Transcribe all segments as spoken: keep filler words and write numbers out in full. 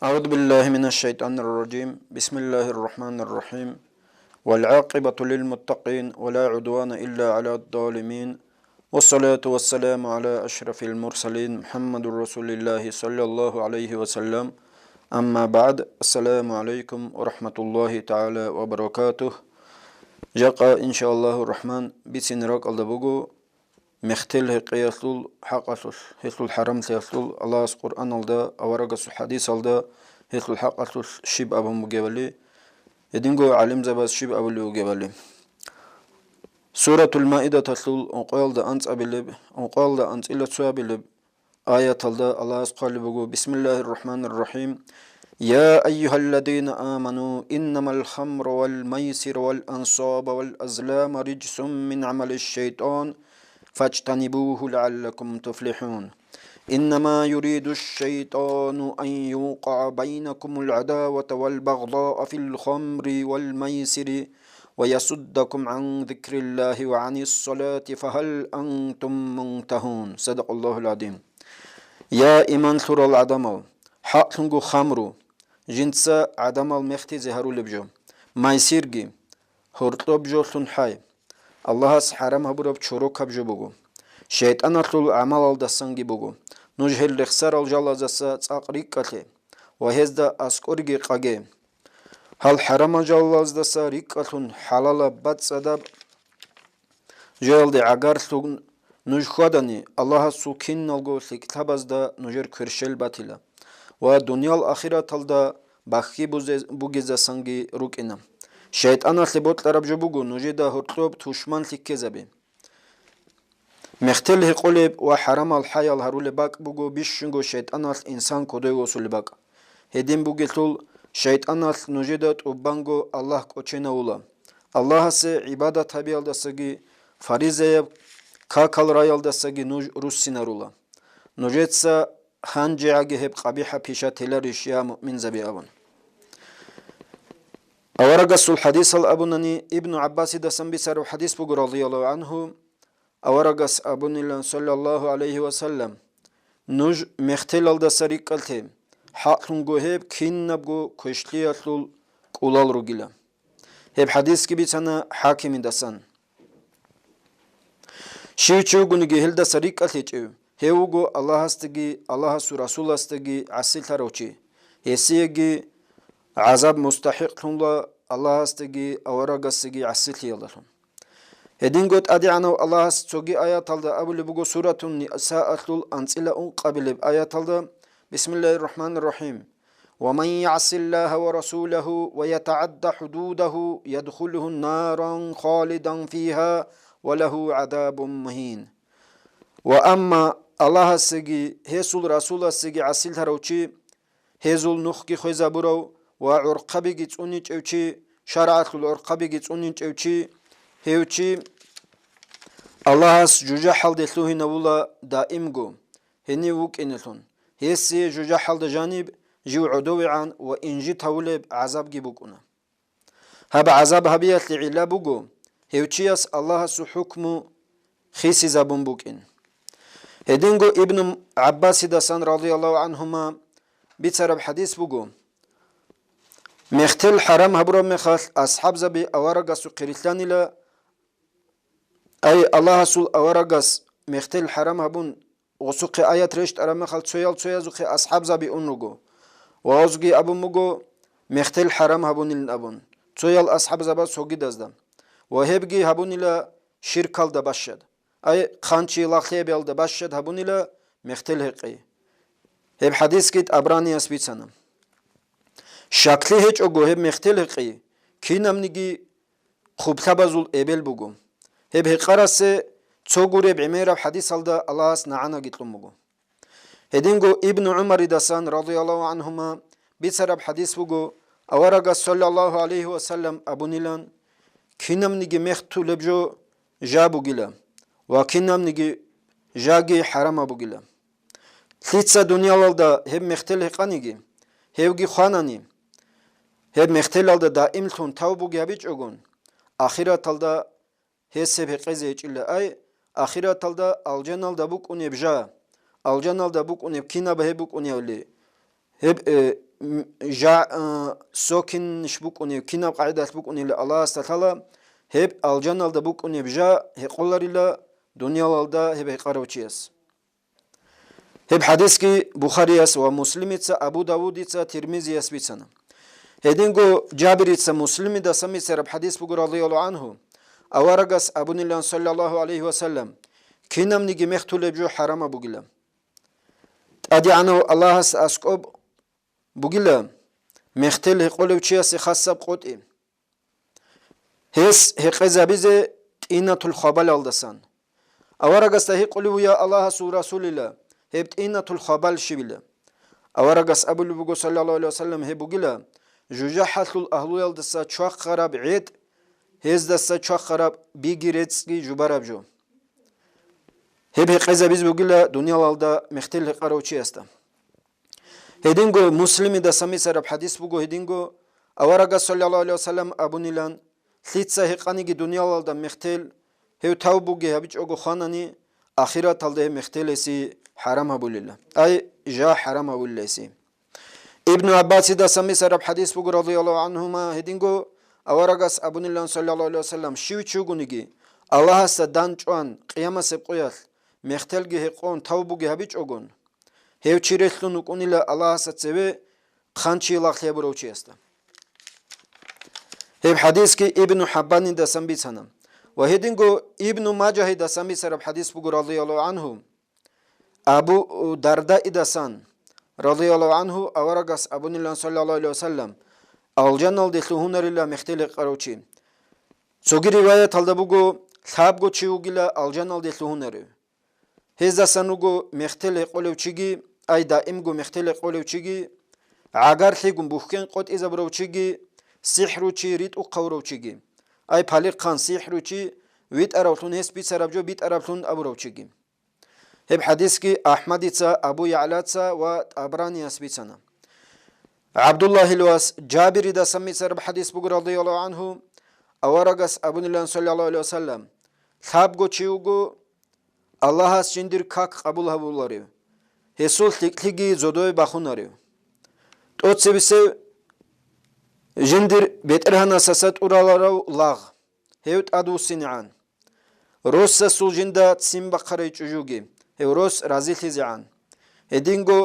أعوذ بالله من الشيطان الرجيم. بسم الله الرحمن الرحيم. والعاقبة للمتقين ولا عدوان إلا على الظالمين. والصلاة والسلام على أشرف المرسلين محمد رسول الله صلى الله عليه وسلم. أما بعد. السلام عليكم ورحمة الله تعالى وبركاته. Жакъа, иншааллагьу рахман, бицин ракӀалда буго мехтел гьекъеялъул хӀакъалъулъ, гьелъул хӀарамлъиялъул Аллагьас Къуръаналда, аварагасул хӀадисалда гьелъул хӀакъалъулъ щиб абун бугебали, гьединго гӀалимзабаз щиб абулев вугебали. Суратул Маидаталъул ункъоялда анцӀабилеб, ункъоялда анцӀила цоабилеб аяталда Аллагьас хъвалеб буго: بسم الله الرحمن الرحيم. يا أيها الذين آمنوا إنما الخمر والميسر والأنصاب والأزلام رجس من عمل الشيطان فاجتنبوه لعلكم تفلحون. إنما يريد الشيطان أن يوقع بينكم العداوة والبغضاء في الخمر والميسر ويصدكم عن ذكر الله وعن الصلاة فهل أنتم منتهون. صدق الله العظيم. Я иман лъурал гӀадамал, хӀакълъунго хамру, жинца гӀадамал мехтизе гьарулеб жо, майсирги, гьоркьоб жолъун хӀай, Аллагьас хӀарам гьабураб чорокаб жо буго. ШайтӀаналъул гӀамалалдасанги буго. Нуж гьел рехсарал жалазаса цӀакъ рикӀкӀалъе ва гьезда аскӀорги къаге. Гьал хӀарамал жалаздаса рикӀкӀалъун хӀалалаб бацӀцӀадаб жоялде гӀагарлъун нуж хьвадани, Аллагьасул киналго лъикӀлъабазда нужер кверщел батила ва дуниял ахираталда бахьи бузе-, бугезасанги рукӀина. ШайтӀаналъе бокьараб жо буго нужеда гьоркьоб тушманлъи ккезаби. Мехтел гьекъолеб ва хӀарамал хӀаял гьарулеб бакӀ буго бищунго шайтӀаналъ инсан кодой восулеб бакӀ. Гьедин бугелъул, шайтӀаналъ нужеда тӀубанго Аллагь кӀоченавула. Аллагьасе гӀибадат гьабиялдасаги, фаризаяб какал раялдасаги нуж руссинарула. Нужеца гьанжегӀаги гьеб къабихӀа пиша теларищ, я муъминзаби, абун. Аварагасул хӀадисал абунани, Ибну ГӀаббасидасан бицараб хӀадис буго, радияллагьу гӀангьу, аварагас абунилан, саллаллагьу гӀалайгьи ва саллам: «Нуж мехтелалдаса рикӀкӀалъе, хӀакълъунго гьеб кинабго квешлъиялъул кӀулал ругила». Гьеб хӀадисги бицана ХӀакимидасан. Щив чи вугониги гьелдаса рикӀкӀалъичӀев, гьев вуго Аллагьасдаги Аллагьасул Расуласдаги гӀасилъарав чи. Гьесиеги гӀазаб мустахӀикълъунла Аллагьасдаги аварагасдаги гӀасилъиялдалъун. Гьединго ТӀадегӀанав Аллагьас цоги аяталда абулеб буго, Суратун Нисаалъул анцӀила ункъабилеб аяталда: بسم الله الرحمن الرحيم. ومن يعص الله ورسوله ويتعد حدوده يدخله نارا خالدا فيها وله عذاب مهين. Ва амма Аллагьасеги гьесул Расуласеги гӀасилъарав чи, гьезул нухги хвезабурав ва гӀурхъабиги цӀуничӀев чи, шаргӀалъул гӀурхъабиги цӀуничӀев чи, гьев чи Аллагьас жужахӀалде лъугьинавула даимго, гьенив вукӀинелъун. Гьесие жужахӀалда жаниб жив гӀодовегӀан ва инжит гьавулеб гӀазабги букӀуна. Гьаб гӀазаб гьабиялъе гӀилла буго, гьев чияс Аллагьасул хӀукму хисизабун букӀин. Гьединго Ибну ГӀаббасидасан, радияллагьу гӀангьума, бицараб хӀадис буго: «Мехтел хӀарам гьабураб мехалъ, асхӀабзаби аварагасухъе рилълъанила, ай, Аллагьасул аварагас мехтел хӀарам гьабун, гъосухъе аят рещтӀараб мехалъ, цоял-цоязухъе асхӀабзаби ун руго. Ва гьазги абун буго, мехтел хӀарам гьабунилин абун, цоял асхӀабзабаз цогидазда. Ва гьебги гьабунила ширкалда бащад, ай, хъанчи лагълъиябиялда бащад гьабунила мехтел гьекъи». Гьеб хӀадисги ТӀабранияс бицана. Щаклъи гьечӀого гьеб мехтел гьекъи кинабниги хъублъабазул эбел буго. Гьеб гьекъарасе цо гуреб гӀемераб хӀадисалда Аллагьас нагӀанаги кьун буго. Гьединго Ибну ГӀумаридасан, радияллагьу гӀангьума, бицараб хӀадис буго, аварагас, саллаллагьу гӀалайгьи ва саллам, абунилан: «Кинабниги мехтулеб жо жа бугила, ва кинабниги жаги хӀарамаб бугила». Лъица дуниялалда гьеб мехтел гьекъаниги, гьевги хванани, гьеб мехтелалда даимлъун тавбуги гьабичӀогун, ахираталда гьес гьеб гьекъезе гьечӀила, ай, ахираталда алжаналда букӀунеб жа, алжаналда букӀунеб кинаб гьеб букӀуневли, гьеб, э, м, жа, а, сокинищ букӀунеб, кинаб къагӀидалъ букӀунеб Аллагьасда лъала, гьеб алжаналда букӀунеб жа гьекъоларила дуниялалда гьеб гьекъарав чияс. Гьеб хадисги Бухарияс ва Муслимица, Абу Давудица, Тирмизияс бицана. Гьединго Жабирица Муслимидасан бицараб хадис буго, радияллагьу гӀангьу, аварагас абунилан, саллаллагьу гӀалайгьи ва саллам, кинабниги мехтулеб жо хӀарамаб бугила. ТӀадегӀанав Аллагьас аскӀоб бугила мехтел гьекъолев чиясе хасаб къотӀи. Гьес гьекъезабизе тӀинатул хабалалдасан. Аварагасда гьикъулев вуя Аллагьасул Расулила, гьеб тӀинатул хабал щибила. Аварагас абулеб буго, саллаллагьу гӀалайгьи ва саллам, гьеб бугила жужахӀалъул агьлуялдаса чвахъараб гӀетӀ, гьездаса чвахъараб биги рецӀги жубараб жо. Гьеб гьекъезабиз бугила дуниялалда мехтел гьекъарав чиясда. Гьединго Муслимидасан бицараб хадис буго, гьединго аварагас, саллаллагьу гӀалайгьи ва саллам, абунилан, лъица гьекъаниги дуниялалда мехтел, гьев тавбуги гьабичӀого хванани, ахираталда гьеб мехтелеси хӀарам гьабулила, ай, жа хӀарам гьавулилеси. Ибну Аббасидасан бицараб хадис буго, радияллагьу гӀангьума, гьединго аварагас абунилан, саллаллагьу гӀалайгьи ва саллам, щив чи вугониги, Аллагьасда дандчӀван, къиямасеб къоялъ мехтелги гьекъон тавбуги гьабичӀогон, гьев чи релълъун вукӀунила Аллагьасда цеве хъанчи лагълъи гьабурав чиясда. Гьеб хадисги Ибну Хаббанидасан бицана. Ва гьединго Ибну Мажагьидасан бицараб хадис буго, радияллагьу гӀангьу, Абу Дардаидасан, радияллагьу гӀангьу, аварагас абунилан, саллаллагьу гӀалайгьи ва саллам, алжаналде лъугьунарила мехтел гьекъарав чи. Цоги риваяталда буго, лъабго чи вугила алжаналде лъугьунарев. Гьездасан руго мехтел гьекъолев чиги, ай, даимго мехтел гьекъолев чиги, гӀагарлъигун бухьен къотӀизабурав чиги, сихӀручи, ритӀухъ гьавурав чиги, ай, палихъан сихӀручи, витӀаравлъун гьес бицараб жо битӀараблъун абурав чиги. Гьеб хадисги Ахмадица, Абу ЯгӀлаца ва ТӀабранияс бицана. ГӀабдуллагьил вас Жабиридасан бицараб хадис буго, радияллагьу гӀангьу, аварагас абунилан, саллаллагьу гӀалайгьи ва саллам, лъабго чи вуго Аллагьас жиндир как къабул гьабуларев, гьесул лъикӀлъиги зодове бахунарев. ТӀоцебесев жиндир бетӀергьанасаса тӀураларав лагъ, гьев тӀадвуссинегӀан. Росасул жинда ццин бахъарай чӀужуги, гьев рос разилъизегӀан. Гьединго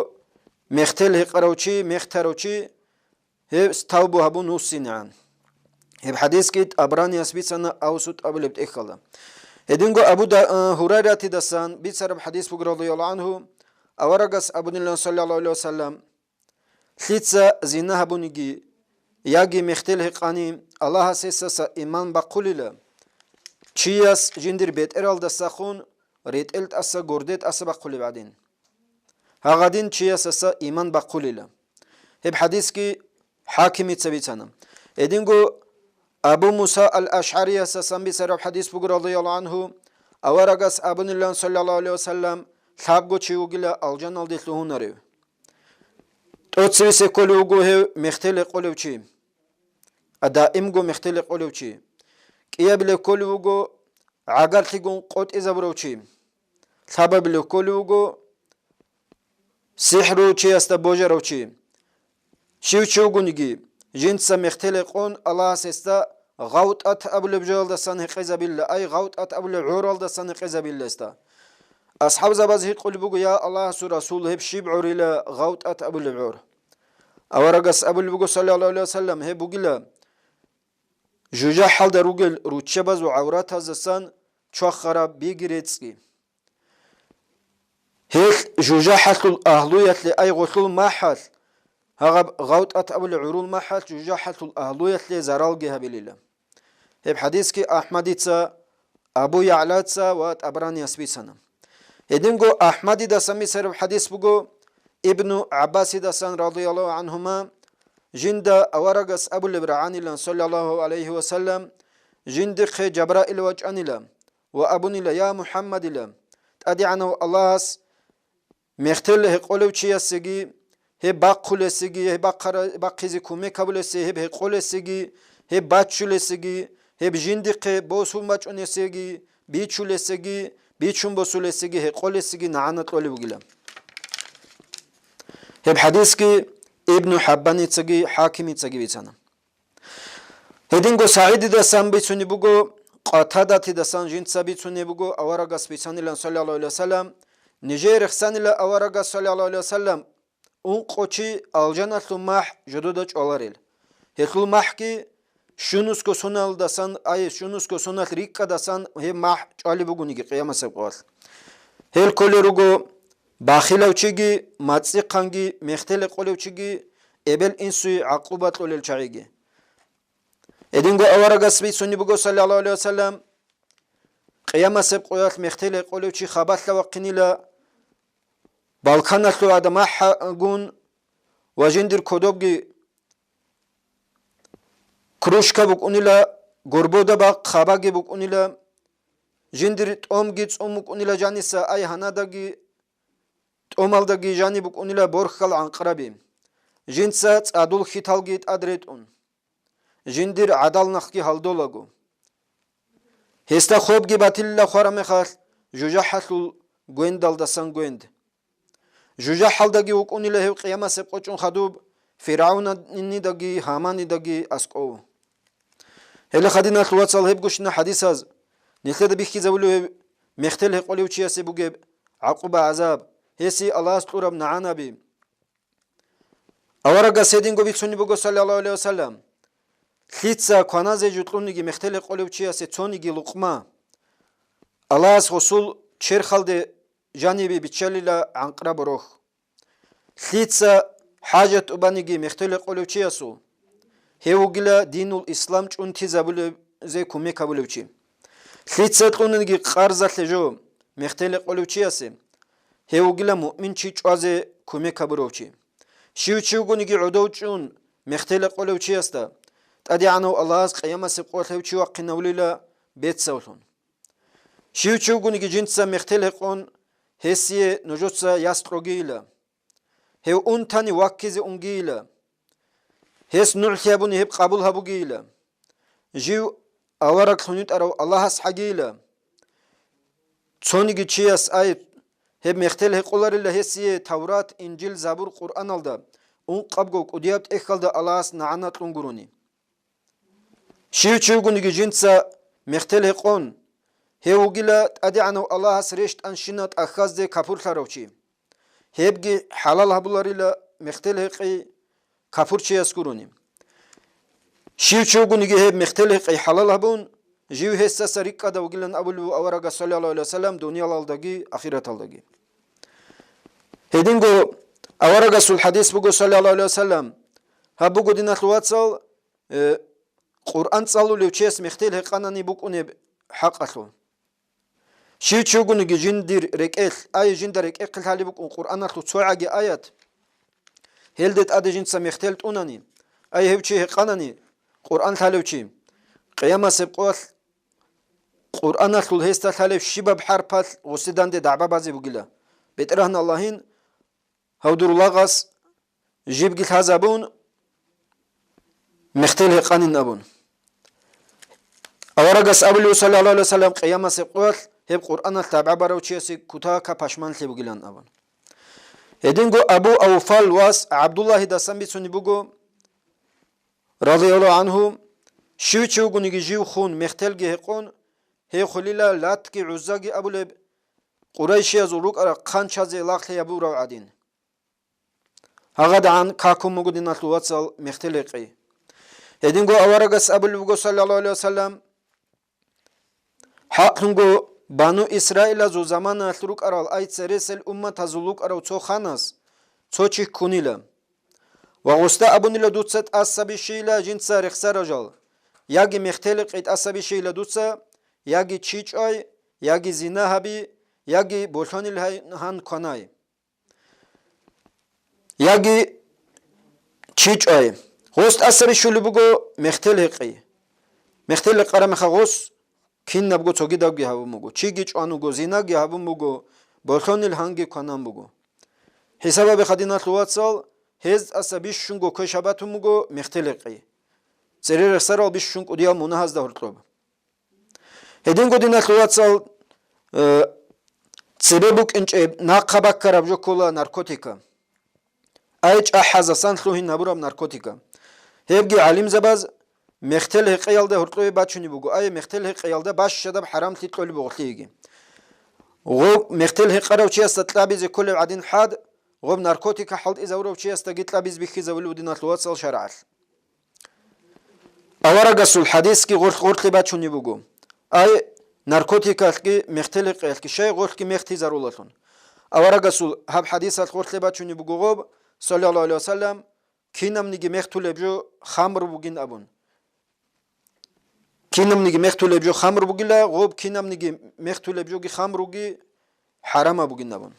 мехтел гьекъарав чи, мехтарав чи, гьев тавбу гьабун вуссинегӀан. Гьеб хадисги ТӀабраниас бицана Авсут абулеб тӀехьалда. Гьединго Абу Да-, а, Гьурайратидасан бицараб хадис буго, радияллагьу гӀангьу, аварагас абунилан, саллаллагьу гӀалайгьи ва саллам, лъица зина гьабуниги яги мехтел гьекъани, Аллагьас гьесаса иман бахъулила, чияс жиндир бетӀералдасахун ретӀел тӀаса горде тӀаса бахъулеб гӀадин. Гьагъадин чиясаса иман бахъулила. Гьеб хадисги ХӀакимица бицана. Гьединго Абу Муса ал-АшгӀариясасан бицараб хадис буго, радияллагьу гӀангьу, аварагас абунилан, саллаллагьу гӀалайгьи ва саллам, лъабго чи вугила алжаналде лъугьунарев. ТӀоцевесе кколев вуго гьев мехтел гьекъолев чи, а даимго мехтел гьекъолев чи. КӀиябилев кколев вуго гӀагарлъигун къотӀизабурав чи. Лъабабилев кколев вуго сихӀру чиясда божарав чи. Щив чи вугониги, жинца мехтел гьекъон, Аллагьас гьесда гъавтӀат абулеб жоялдасан гьекъезабилла, ай, гъавтӀат абулеб гӀоралдасан гьекъезабилла гьесда. АсхӀабзабаз гьикъулеб буго: «Я Аллагьасул Расул, гьеб щиб гӀорила гъавтӀат абулеб гӀор?» Аварагас абулеб буго, саллаллагьу гӀалайгьи ва саллам, гьеб бугила жужахӀалда ругел руччабазул гӀавратаздасан чвахараб биги рецӀги. Гьелъ жужахӀалъул агьлуялъе, ай, гъолъул махӀалъ, гьагъаб гъавтӀат абулеб гӀурул махӀалъ жужахӀалъул агьлуялъе заралги гьабилила. Гьеб хадисги АхӀмадица, Абу ЯгӀлаца ва ТӀабранияс бицана. Гьединго АхӀмадидасан бицараб хадис буго, Ибну ГӀаббасидасан, радияллагьу гӀангьума, жинда аварагас абулеб рагӀанилан, саллаллагьу гӀалайгьи ва саллам, жиндихъе Жабраил вачӀанила ва абунила: «Я МухӀаммадила, ТӀадегӀанав Аллагьас мехтел гьекъолев чиясеги, гьеб бахъулесеги, гьеб бахъара-, бахъизе кумек гьабулесе, гьеб гьекъолесеги, гьеб баччулесеги, гьеб жиндихъе босун бачӀунесеги, бичулесеги, бичун босулесеги, гьекъолесеги нагӀана кьолеб бугила». Гьеб хадисги Ибну ХӀаббаницаги ХӀакимицаги бицана. Гьединго СагӀидидасан бицунеб буго, Къатадатидасан жинца бицунеб буго, аварагас бицанилан, саллаллагьу гӀалайгьи вассалам, нижее рехсанила аварагас, саллаллагьу гӀалайгьи вассалам, ункъо чи алжаналъул махӀ жодода чӀваларел. Гьелъул махӀги щунусго соналдасан, ай, щунусго соналъ рикӀкӀадасан гьеб махӀ чӀвалеб бугониги къиямасеб къоялъ. Гьел кколел руго бахилав чиги, мацӀихъанги, мехтел гьекъолев чиги, эбел-инсуе гӀакъуба кьолел чагӀиги. Гьединго аварагас бицунеб буго, саллаллагьу гӀалайгьи вассалам, къиямасеб къоялъ мехтел гьекъолев чи хабалъа вахъинила, балканалъул гӀадамахӀагун ва жиндир кодобги кружка букӀунила, горбода бахъ хабаги букӀунила, жиндир тӀомги цӀун букӀунила жаниса, ай гьанадаги тӀомалдаги жаниб букӀунила борхьал гӀанкъраби, жинца цӀадул хьиталги тӀад ретӀун, жиндир гӀадал нахъги гьалдолаго. Гьесда хобги батилила хвараб мехалъ жужахӀалъул гвендалдасан гвенд. ЖужахӀалдаги вукӀунила гьев къиямасеб къо чӀун хадуб ФиргӀавнанидаги Гьаманидаги аскӀов. Гьеле хадиналъул вацал гьеб гущина хадисаз, нилъеда бихьизабулев гьев мехтел гьекъолев чиясе бугеб гӀакъуба-гӀазаб, гьесие Аллагьас кьураб нагӀанаби. Аварагас гьединго бицунеб буго, саллаллагьу гӀалайгьи вассалам, лъица кваназе жо кьуниги мехтел гьекъолев чиясе цониги лукъма, Аллагьас гъусул черхалде жанибе биччалила гӀанкъра борохь. Лъица хӀажат тӀубаниги мехтел гьекъолев чиясул, гьев вугила динул ислам чӀунтизабулеб зе кумек гьабулев чи. Лъица кьуниги къарзалъе жо мехтел гьекъолев чиясе, гьев вугила муъмин чи чӀвазе кумек гьабурав чи. Щив чи вугониги гӀодов чӀун мехтел гьекъолев чиясда, ТӀадегӀанав Аллагьас къиямасеб къоялъ гьев чи вахъинавлила бецавлъун. Щив чи вугониги жинца мехтел гьекъон, гьесие нужеца яс кьогийила. Гьев унтани ваккизе унгийила. Гьес нугӀлъи гьабуни гьеб къабул гьабугийила. Жив авараг лъунитӀарав Аллагьас хӀагийила. Цониги чияс ай гьеб мехтел гьекъоларила гьесие Таврат, Инжил, Забур, Къуръаналда ункъабго кӀудияб тӀехьалда Аллагьас нагӀана кьун гурони. Щив чи вугониги жинца мехтел гьекъон, гьев вугила ТӀадегӀанав Аллагьас рещтӀанщина тӀахьазде капурлъарав чи. Гьебги хӀалал гьабуларила мехтел гьекъи капурчияс гурони. Щив чи вугониги гьеб мехтел гьекъи хӀалал гьабун, жив гьесдаса рикӀкӀада вугилан абулеб буго аварагас, саллаллагьу гӀалайгьи вассалам, дуниялалдаги ахираталдаги. Гьединго аварагасул хадис буго, саллаллагьу гӀалайгьи вассалам, гьаб буго, диналъул вацал, э, Къуръан цӀалулев чияс мехтел гьекъанани букӀунеб хӀакъалъулъ. Щив чи вугониги жиндир рекӀелъ, ай жинда рекӀехъе лъалеб букӀун Къуръаналъул цо гӀаги аят, гьелде тӀаде жинца мехтел тӀунани, ай гьев чи гьекъанани, Къуръан лъалев чи, къиямасеб къоялъ Къуръаналъул гьесда лъалеб щибаб хӀарпалъ гъусе данде дагӀба базе бугила. БетӀергьан Аллагьин гьав дур лагъас жибги лъазабун, мехтел гьекъанин абун. Аварагас абулев, саллаллагьу гӀалайгьи вассалам, къиямасеб къоялъ гьеб Къуръаналъ дагӀба барав чиясе кутака пашманлъи бугилан абун. Гьединго Абу Авфал вас ГӀабдуллагьидасан бицунеб буго, радияллагьу гӀангьу, щив чи вугониги жив хун мехтелги гьекъон, гьев хулила Латги ГӀуззаги абулеб къурайшиязул рукӀарал хъанчазе лагълъи гьабурав гӀадин. ГьагъадагӀан какун буго, диналъул вацал, мехтел гьекъи. Гьединго аварагас абулеб буго, саллаллагьу гӀалайгьи вассалам, хӀакълъунго Бану Исраилазул заманаялъ рукӀарал, ай цересел умматазул рукӀарав цо ханас цо чи ккунила. Ва гъусда абунила дуца тӀаса бищийила жинца рехсарав жал, яги мехтел гьекъи тӀаса бищийила дуца, яги чи чӀвай, яги зина гьаби, яги болъонил гьай-, гьан кванай. Яги чи чӀвай. Гъос тӀаса бищулеб буго мехтел гьекъи. Мехтел гьекъараб мехалъ гъос кинабго цогидабги гьабун буго, чиги чӀван вуго, зинаги гьабун буго, болъонил гьанги кванан буго. ХӀисаб гьабе, диналъул вацал, гьез тӀаса бищунго квешаб батун буго мехтел гьекъи. Цере рехсарал бищун кӀудиял мунагьазда гьоркьоб. Гьединго, диналъул вацал, э, цебе букӀинчӀеб нахъа баккараб жо ккола наркотика. Ай чӀахӀазасан лъугьин гьабураб наркотика. Гьебги гӀалимзабаз мехтел гьекъеялда гьоркьове бачунеб буго, ай мехтел гьекъеялда бащадаб хӀарамлъи кьолеб буго лъиеги. Гъоб мехтел гьекъарав чиясда кьабизе кколеб гӀадин хӀад, гъоб наркотика хӀалтӀизавурав чиясдаги кьабиз бихьизавулев диналъул вацал шарагӀалъ. Аварагасул хадисги гъоркь-гъоркье бачунеб буго. Ай, наркотикалъги мехтел гьекъеялъги щай гъоркьги мехтизарулалъун. Аварагасул гьаб хадисалъ гъоркье бачунеб буго гъоб, саллаллагьу гӀалайгьи ва саллам, кинабниги мехтулеб жо хамру бугин абун. Кинабниги мехтулеб жо хамру бугила, гъоб кинабниги мехтулеб жоги хамруги хӀарамаб бугин абун.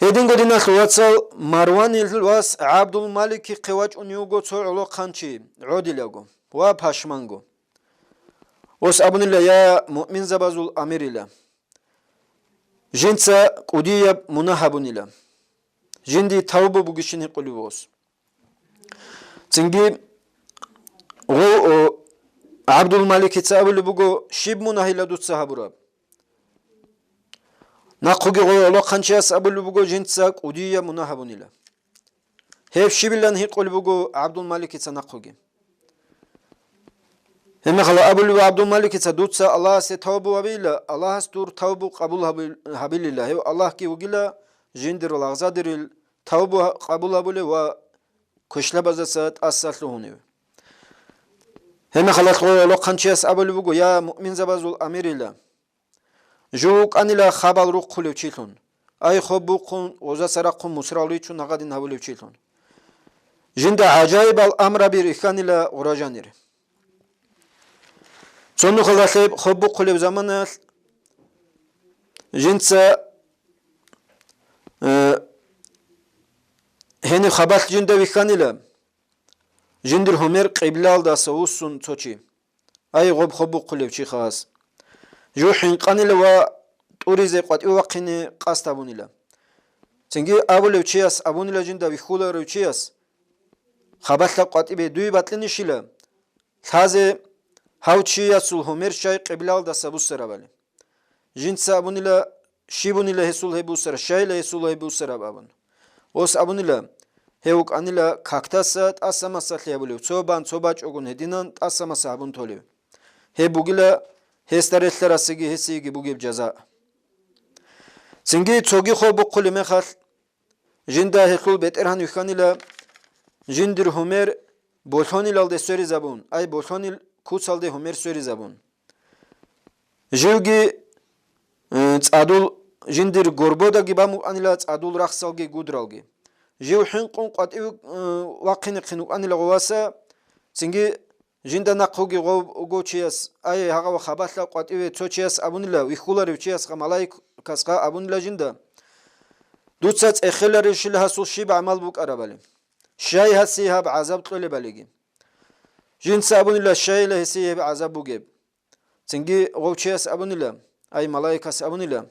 Гьединго диналъул вацал, Марванил вас ГӀабдул Маликихъе вачӀунев вуго цо гӀолохъанчи, гӀодилаго ва пашманго. Ос абунила, я муъминзабазул амирила, жинца кӀудияб мунагь гьабунила. Жинди тавба бугищин гьикъулев ос. Цинги гъо-, о, ГӀабдул Маликица абулеб буго, щиб мунагьила дуца гьабураб? Нахъуги гъо-, гӀолохъанчияс абулеб буго, жинца кӀудияб мунагь гьабунила. Гьеб щибилан гьикъулеб буго ГӀабдул Маликица нахъуги. Гьебмехалда абулеб ГӀабдул Маликица, дуца Аллагьасе тавбу гьабила, Аллагьас дур тавбу къабул гьаби-, гьабилила, гьев Аллагьги вугила, жиндир лагъзадерил тавбу гьа-, къабул гьабулев ва квешлъабаздаса тӀаса лъугьунев. Гьебмехалда гъо-, гӀолохъанчияс абулеб буго, я муъминзабазул амирила, жив вукӀанила хабал рухъулев чилъун, ай хоб бухъун, гъозаса рахъун мусрал ричун гьагъадин гьабулев чилъун. Жинда гӀажаибал амраби рихьанила гъуражанир. Цо нухалда лъеб хоб бухъулеб заманалъ жинца, э, гьениб хабалъ жинда вихьанила, жиндир гьумер къиблалдаса вуссун цо чи. Ай, гъоб хоб бухъулев чи хас. Жив хӀинкъанила ва тӀуризе къватӀив вахъине къасд гьабунила. Цинги абулев чияс абунила жинда вихьуларев чияс, хабалъа къватӀибе дуй батӀинищила, лъазе гьав чиясул гьумер щай къиблалдаса буссарабали. Жинца абунила, щибунила гьесул гьеб буссараб, щайила гьесул гьеб буссараб абун. Ос абунила, гьев вукӀанила кактаса тӀаса масалъи гьабулев, цо бан цо бачӀогун гьединан тӀаса маса гьабун толев. Гьеб бугила гьесда релълъарасеги гьесиеги бугеб жаза. Цинги цоги хоб бухъулеб мехалъ, жинда гьелъул бетӀергьан вихьанила жиндир гьумер болъонилалде сверизабун, ай, болъонил куцалде гьумер сверизабун. Живги, э, цӀадул жиндир горбодаги бамукӀанила цӀадул рахсалги гудралги. Жив хӀинкъун къватӀив, э, вахъинехъин вукӀанила гъоваса, цинги жинда нахъуги гъов-, гъов чияс, ай, гьагъав хабалъа къватӀиве цо чияс абунила, вихьуларев чиясха, малаикасха абунила жинда, дуца цӀехеларевщила гьасул щиб гӀамал букӀарабали? Щай гьасие гьаб гӀазаб кьолебалиги? Жинца абунила, щайила гьесие гьеб гӀазаб бугеб. Цинги гъов чияс абунила, ай, малаикас абунила,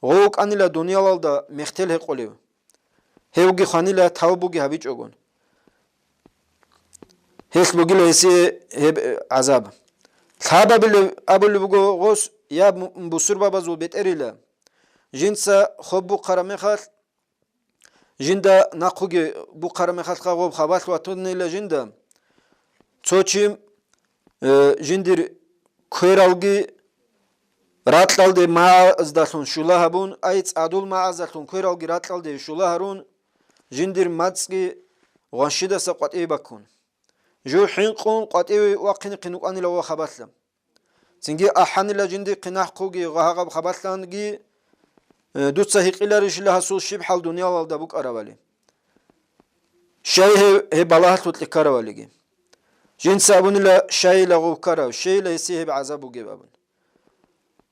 гъов вукӀанила дуниялалда мехтел гьекъолев. Гьевги хванила тавбуги гьабичӀогун. Гьелъ бугила гьесие гьеб, э, гӀазаб. Лъабабилев абулеб буго гъос, я му-, бусурбабазул бетӀерила. Жинца хоб бухъараб мехалъ, жинда нахъуги бухъараб мехалъ гъоб хабалъ ватунила жинда. Цо чи, э, жиндир квералги ракьалде магӀаздалъун щула гьабун, ай, цӀадул магӀаздалъун квералги ракьалде щула гьарун, жиндир мацӀги гъванщидаса къватӀиве баккун. Жив хӀинкъун къватӀиве вахъинехъин вукӀанила ва хабалъа. Цинги ахӀанила жиндихъе нахъуги гъагьаб хабалъанги, э, дуца гьикъиларищила гьасул щиб хӀал дуниялалда букӀарабали? Щай гьев, гьеб балагьалъулъе ккаравалиги? Жинца абунила, щайила гъов ккарав, щейила гьесие гьеб гӀазаб бугеб абун.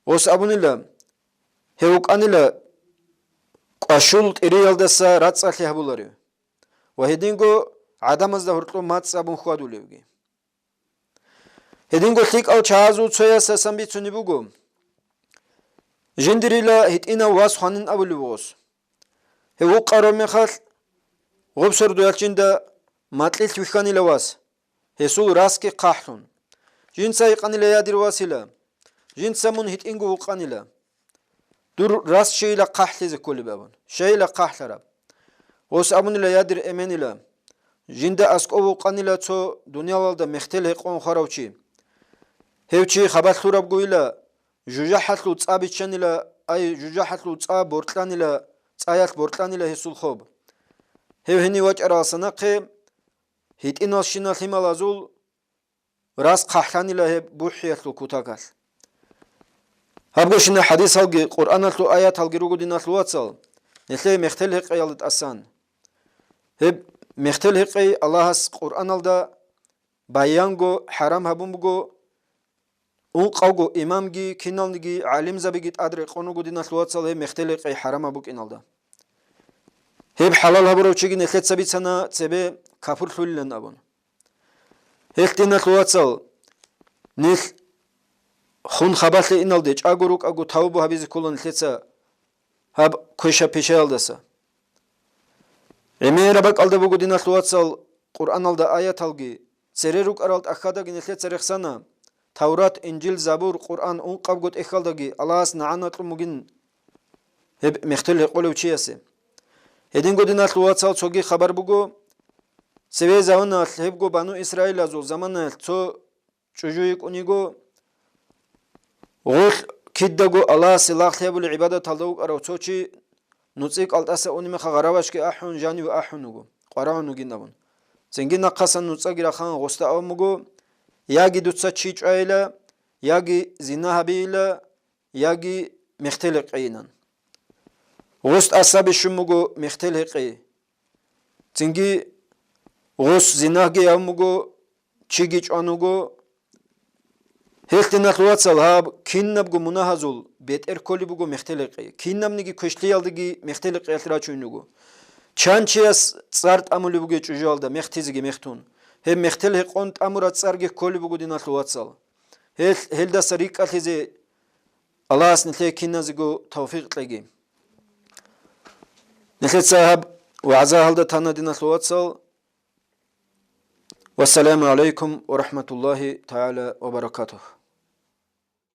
Гъос абунила, гьев вукӀанила кӀвашул тӀириялдаса рацӀцӀалъи гьабуларев ва гьединго гӀадамазда гьоркьоб мацӀ абун хьвадулевги. Гьединго лъикӀал чагӀазул цоясасан бицунеб буго, жиндирила гьитӀинав вас хванин абулеб гъос. Гьев вукъараб мехалъ, гъоб сордоялъ жинда макьилъ вихьанила вас, гьесул расги хъахӀлъун. Жинца гьикъанила, я дир васила, жинца мун гьитӀинго вукъанила. дур рас щейила хъахӀлъизе кколеб абун, щейила хъахӀлъараб. Гъос абунила: «Я дир эменила, жинда аскӀов вукъанила цо дуниялалда мехтел гьекъон хварав чи. Гьев чи хабалъ лъурабгойила, жужахӀалъул цӀа биччанила, ай, жужахӀалъул цӀа боркьанила, цӀаялъ боркьанила гьесул хоб. Гьев гьенив вачӀаралдаса нахъе гьитӀиналщина лъималазул рас хъахӀлъанила гьеб бухӀиялъул кутакалъ». Гьабго щина хӀадисалги, Къуръаналъул аяталги руго, диналъул вацал, нилъее мехтел гьекъеялда тӀасан. Гьеб мехтел гьекъей Аллагьас Къуръаналда баянго хӀарам гьабун буго, ункъавго имамги, киналниги гӀалимзабиги тӀад рекъон руго, диналъул вацал, гьеб мехтел гьекъей хӀарамаб букӀиналда. Гьеб хӀалал гьабурав чиги нилъеца бицана цебе капурлъулилан абун. Гьелъ, диналъул вацал, нилъ хун хабалъе иналде чӀаго рукӀаго тавбу гьабизе ккола нилъеца гьаб квеша-пишаялдаса. ГӀемераб бакӀалда буго, диналъул вацал, Къуръаналда аяталги, цере рукӀарал тӀахьадаги нилъеца рехсана, Таврат, Инжил, Забур, Къуръан ункъабго тӀехьалдаги Аллагьас нагӀана кьун бугин гьеб мехтел гьекъолев чиясе. Гьединго, диналъул вацал, цоги хабар буго, цеве заманаялъ гьебго бану Исраилазул заманаялъ цо чӀужу йикӀун йиго, гъолъ кидаго Аллагьасе лагълъи гьабулел гӀибадаталда вукӀарав цо чи нуцӀи кӀалтӀаса унеб мехалъ гъаравашги ахӀун, жанив ахӀун вуго, къварагӀун вугин абун. Цинги нахъасан нуцӀаги рахъан гъосда абун буго: «Яги дуца чи чӀвайила, яги зина гьабейила, яги мехтел гьекъейилан». Гъос тӀаса бищун буго мехтел гьекъей. Цинги гъос зинагьги гьабун буго, чиги чӀван вуго. Гьелъ, диналъул вацал, гьаб кинабго мунагьазул бетӀер кколеб буго мехтел гьекъей. Кинабниги квешлъиялдаги мехтел гьекъеялъ рачун вуго. Чан чияс цӀар тӀамулеб бугеб чӀужуялда мехтизеги мехтун, гьеб мехтел гьекъон тӀамураб цӀарги кколеб буго, диналъул вацал. Гьелъ, гьелдаса рикӀкӀалъизе Аллагьас нилъее киназего тавфикъ кьеги. Нилъеца гьаб вагӀза гьалда тана, диналъул вацал. Вассаламу гӀалайкум ва рахӀматуллагьи тагӀала ва баракатугь.